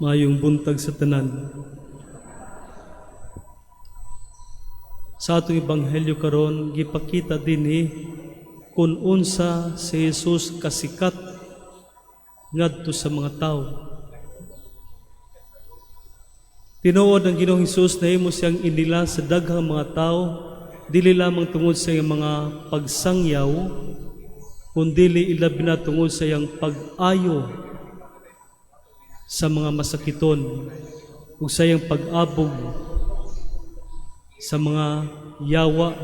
Maayong buntag sa tanan. Sa atong ebanghelyo karon, gipakita dinhi kung unsa si Jesus kasikat ngadto sa mga tawo. Tinuod, ang Ginoong Hesus nahimo siyang inila sa daghang mga tao, dili lamang tungod sa iyang mga pagsangyaw, kundili ilabi na tungod sa iyang pag-ayo sa mga masakiton ug sa iyang pag-abog sa mga yawa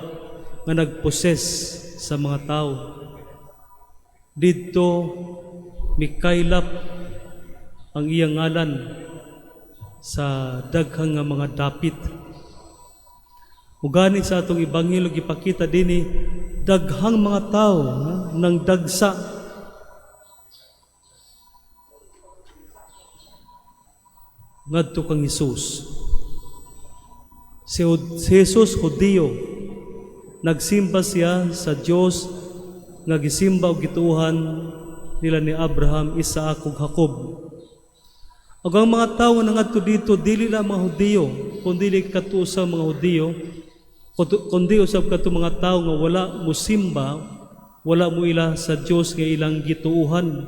nga nagposes sa mga tao. Didto mikaylap ang iyang ngalan sa daghang nga mga dapit. Ug gani sa atong ebanghelyo, gipakita dinhi daghang mga tao nang dagsa ngadto kang Hesus. Si Jesus Hudiyo. Nagsimba siya sa Dios nga gisimba og gituohan nila ni Abraham, Isaac ug Jacob. Ug ang mga tawo nga nangadto didto, dili lang mga Hudiyo, kundi katuo sa mga Hudiyo, kundi usab kadto mga tawo nga wala mosimba, wala mo ila sa Dios nga ilang gituohan.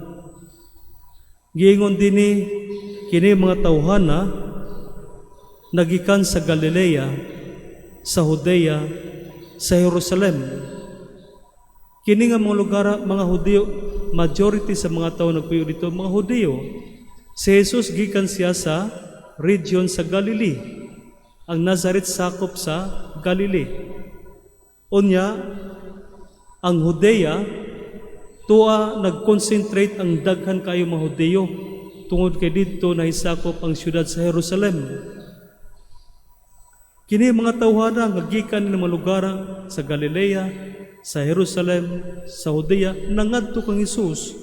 Giingon dinhi, kini mga tawhana nagikan sa Galilea, sa Judea, sa Jerusalem. Kini nga mga lugar, mga Hudiyo, majority sa mga tao nagpuyo didto mga Hudiyo. Si Jesus, gikan siya sa region sa Galilee. Ang Nazareth sakop sa Galilee. Unya, ang Judea, tuwa nag-concentrate ang daghan kayo mga Hudiyo tungod kay didto nahisakop ang siyudad sa Jerusalem. Kini mga tawhana nga gikan ng mga lugar sa Galilea, sa Jerusalem, sa Judea, nangadto kang Hesus.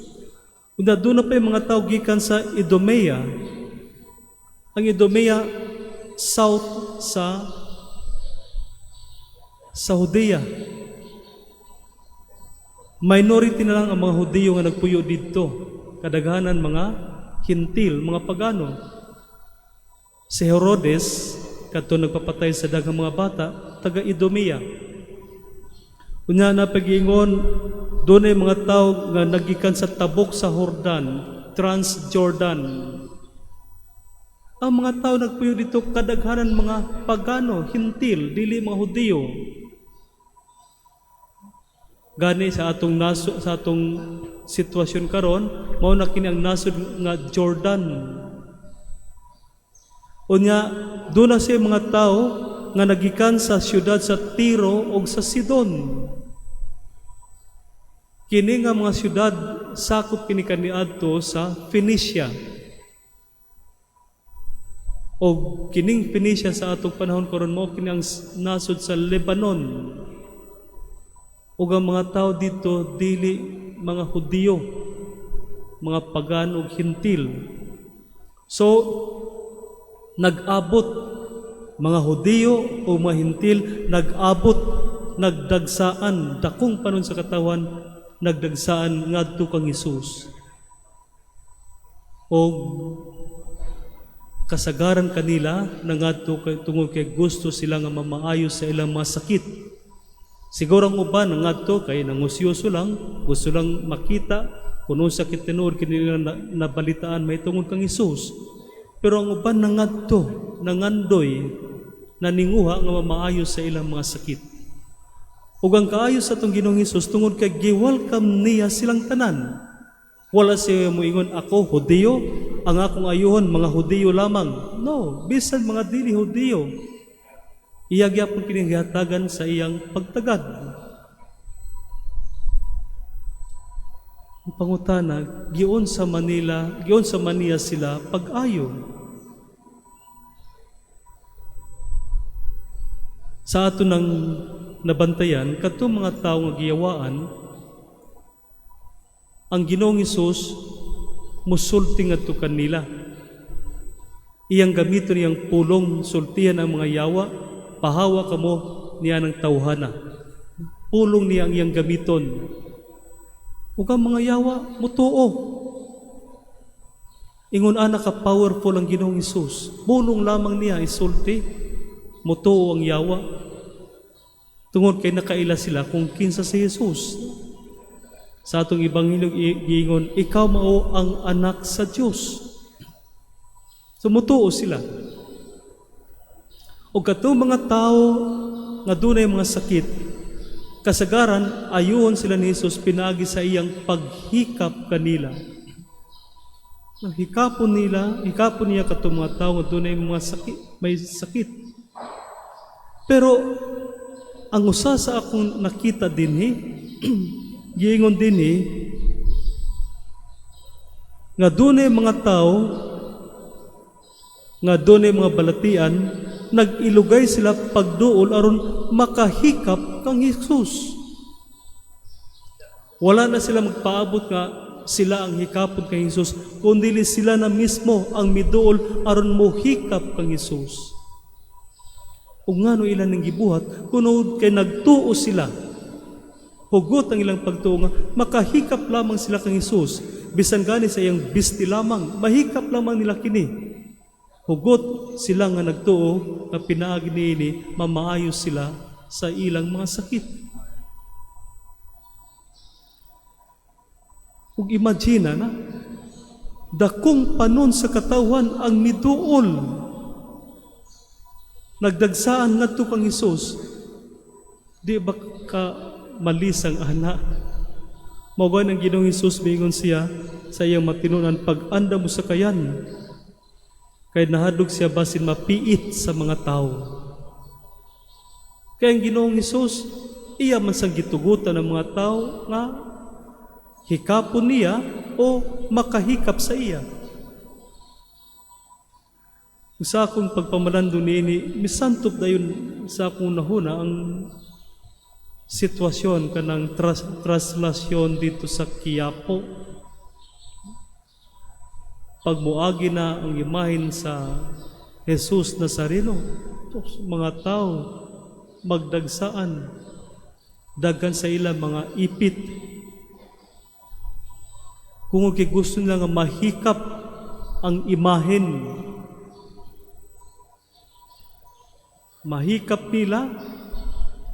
Unya duna pa yung mga tao gikan sa Idumea. Ang Idumea, south sa Judea. Minority na lang ang mga Hudiyo nga nagpuyo didto. Kadaghanan mga Hentil, mga pagano. Si Herodes, kadto nagpapatay sa daghang mga bata, taga Idumea. Unya na pagingon, dunay mga tao nga nagikan sa tabok sa Jordan, Transjordan. Ang mga tao nagpuyo didto, kadaghanan mga pagano, Hentil, dili mga Hudiyo. Gani sa atong naso, sa atong sitwasyon karon, mao na kini ang nasod nga Jordan. Unya duna siya mga tao nga nagikan sa siyudad sa Tiro ug sa Sidon. Kini nga mga siyudad, sakop kini kaniadto sa Phoenicia. O kining Phoenicia sa atong panahon karon, mao kini ang nasod sa Lebanon. Ug ang mga tao didto dili mga Hudiyo, mga pagan ug Hentil. So nag-abot mga Hudiyo o mga Hentil, nag-abot, nagdagsaan, dakong panon sa katawan, nagdagsaan ngadto kang Hesus. O kasagaran kanila nangadto kay tungod kay gusto sila nga mamaayo sa ilang mga sakit. Siguro ang uban nangadto kay nangusyoso lang, gusto lang makita kung unsa sakit tinuod kini nila nabalitaan mahitungod kang Hesus. Pero ang uban nangadto, nangandoy, naninguha nga mamaayo sa ilang mga sakit. Ug ang kaayo sa atong Ginoong Hesus, tungod kay gi-welcome niya silang tanan. Wala siya moingon, "Ako Hudiyo, ang akong ayuhon mga Hudiyo lamang." No, bisan mga dili Hudiyo, iya gyapon kini gihatagan sa iyang pagtagad. Ang pangutana, giunsa man niya sila pag-ayo? Sa ato nang nabantayan, kadtong mga tawo nga giyawaan, ang Ginoong Hesus musulti ngadto kanila. Iyang gamiton iyang pulong, sultihan ang mga yawa, "Pahawa kamo niya ng tawhana." Pulong niya ang iyang gamiton. Ug ang mga yawa mutuo. Ingon ana ka powerful ang Ginoong Hesus. Pulong lamang niya isulti, mutuo ang yawa. Tungod kay nakaila sila kung kinsa si Jesus. Sa atong ebanghelyo giingon, "Ikaw mao ang anak sa Dios." So mutuo sila. O katong mga tao nga dunay mga sakit, kasagaran ayuhon sila ni Jesus pinaagi sa iyang paghikap kanila. Hikapon nila, hikapon niya katong mga tao nga dunay mga sakit, may sakit. Pero ang usa sa akong nakita dinhi, giingon dinhi nga dunay mga tao nga dunay mga balatian, nag-ilugay sila pagduol aron makahikap kang Jesus. Wala na sila magpaabot nga sila ang hikapon kang Jesus, kundi sila na mismo ang miduol aron mohikap kang Jesus. Ug ngano ilang gibuhat? Kuno kay nagtuo sila. Hugot ang ilang pagtuo nga makahikap lamang sila kang Jesus. Bisan gani sa iyang bisti lamang, mahikap lamang nila kini. Hugot sila nga nagtuo nga pinaagi niini mamaayo sila sa ilang mga sakit. Ug imagine na dakong panon sa katawhan ang miduol, nagdagsaan ngadto kang Hesus. Di ba ka malisang ana? Mao ang Ginoong Hesus, miingon siya sa iyang matinunan, "Pag-andam mo sakayan," kay nahadlok siya basin mapiit sa mga tao. Kaya ang Ginoong Hesus, iya man sang gitugutan ng mga tao nga hikapon niya o makahikap sa iya. Sa akong pagpamalando niini, misantop dayon sa akong nahuna ang sitwasyon kanang traslasyon dito sa Quiapo. Pag muagi na ang imahen sa Jesus Nazareno, mga tao magdagsaan, daghan sa ila mga ipit. Kung kay gusto nila nga mahikap ang imahen, mahikap nila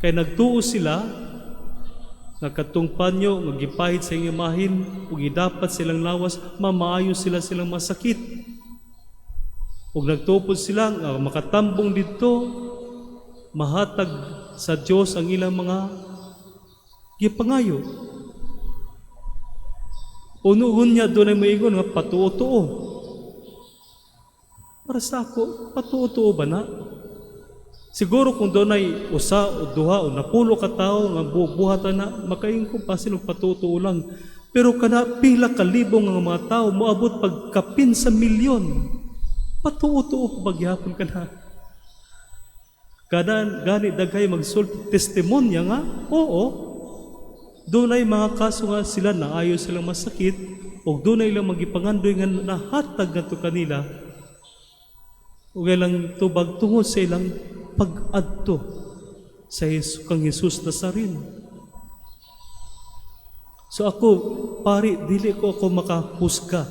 kay nagtuo sila nga katong panyo nga gipahid sa iyang imahen ug gidapat silang lawas, mamaayo sila silang masakit. Ug nagtuo sila nga makatambong didto, mahatag sa Dios ang ilang mga gipangayo. Unuhon niya dunay moingon nga patuo-tuo. Para sa ako, patuo-tuo ba na? Siguro kung dunay usa o duha o napulo ka tawo nga buhatan na, makaingon ko basin og patuo-tuo lang. Pero kana pila ka libo nga mga tao, moabot pagkapin sa milyon. Patuo-tuo pa ba gihapon kana? Kada gani daghay magsulti testimonya nga oo, dunay mga kaso nga sila naayo silang masakit ug dunay ilang magipangandoy nga nahatag ngadto kanila ug ilang tubag tungod sa ilang pag-adto sa Jesus, kang Jesus Nazareno. So ako, pari, dili ko ako makahusga,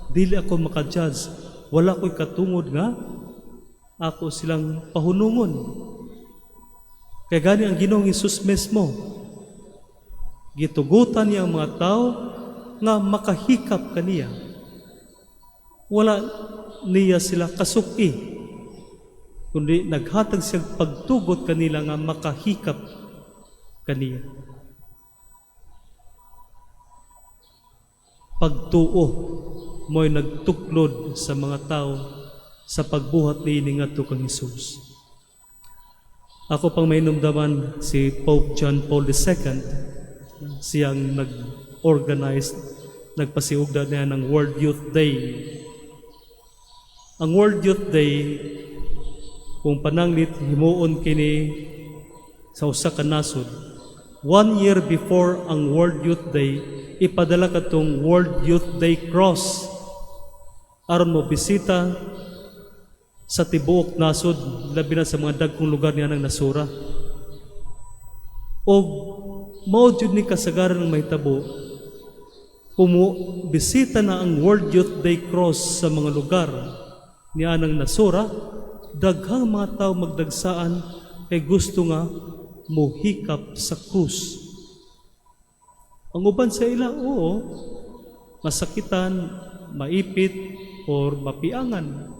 dili ako maka-judge. Wala ko'y katungod nga ako silang pahunungon. Kaya gani ang Ginoong Hesus mismo, gitugutan niya ang mga tao nga makahikap kaniya. Wala niya sila kasuki, kundi naghatag siyang pagtugot kanila nga makahikap kaniya. Pagtuo mo'y nagtuklod sa mga tao sa pagbuhat niini ngadto kang Hesus. Ako pang mainumdaman si Pope John Paul II, siyang nag-organize, nagpasiugda niya ng World Youth Day. Ang World Youth Day, kung pananglit himuon kini sa usa ka nasod, 1 year before ang World Youth Day, ipadala katong World Youth Day Cross aron mo bisita sa tibuok nasod, labi na sa mga dagkong lugar niya ng nasura. Og mao jud ni kasagaran ng mahitabo. Kung bisita na ang World Youth Day Cross sa mga lugar ni anang nasura, daghang mga tao magdagsaan kay gusto nga muhikap sa krus. Ang uban sa ila, oo, masakitan, maipit, or mapiangan.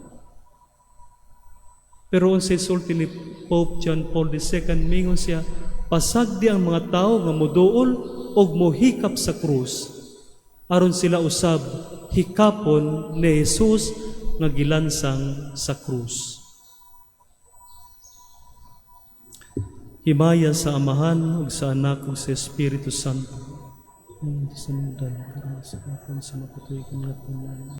Pero unsay sulti ni Pope John Paul II, mingon siya, pasagdi ang mga tao nga muduol og muhikap sa krus aron sila usab hikapon ni Jesus nga gilansang sa krus. Himaya sa Amahan ug sa Anak ug sa Espiritu Santo. Sa karon sa mapatuig nga tanan.